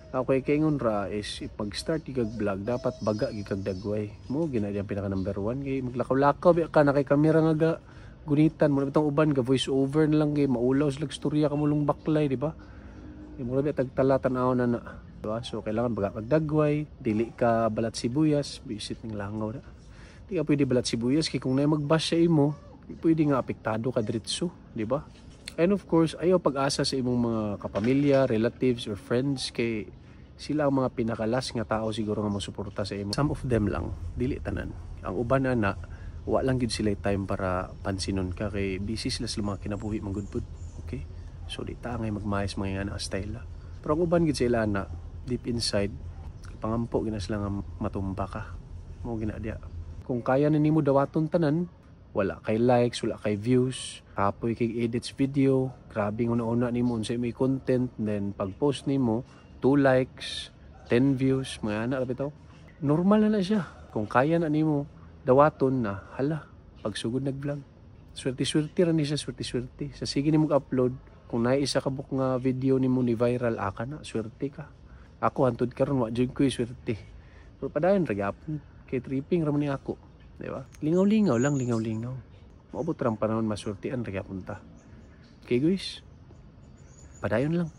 Ako kay kaingon ra is ipag-start kag vlog, dapat baga gyud kag dagway. Mo gina diyang pinaka number one kay maglakaw-lakaw biya ka na kay kamera nga ga gunitan mo na bitong uban ga voice over na lang kay maulaw sila storya kamulong baklay, di ba? Di mo biya tagtala tan-aw na na. Diba? So kailangan baga kag dagway, dili ka balat sibuyas, bisit ning langaw na. Di ka pwede balat sibuyas kay kung na magbash sa imo, pwede nga apektado ka diretso, di ba? And of course, ayaw pag-asa sa imong mga kapamilya, relatives or friends kay sila ang mga pinakalas nga tao siguro nga mosuporta sa imo. Some of them lang, dili tanan. Ang uban ana, wa lang gyud sila time para pansinon ka kay busy sila sa mga kinabuhi man gud pud. Okay? So di ta ngay magmayas mga nga na style la. Pero ang uban gyud sila na deep inside, pangampo gina sila nga matumba ka. Mo gina diya. Kung kaya na nimo dawaton tanan, wala kay likes, wala kay views, kapoy kay edits video, grabe nga una nimo unsay may content, then pag post nimo, 2 likes, 10 views, mga ana ra bitaw. Normal na na siya. Kung kaya na nimo dawaton na, hala, pagsugod nag-vlog. Swerte-swerte ra ni siya, swerte-swerte. Sa sige nimo upload, kung naay isa ka buok nga video nimo ni viral, aka na, swerte ka. Ako hantod karon wa jud ko'y swerte. Pero padayon ra gyapon kay tripping ra man ni ako, di ba? Lingaw-lingaw lang, lingaw-lingaw. Maabot ra ang panahon maswertean ra gyapon ta. Okay guys, padayon lang.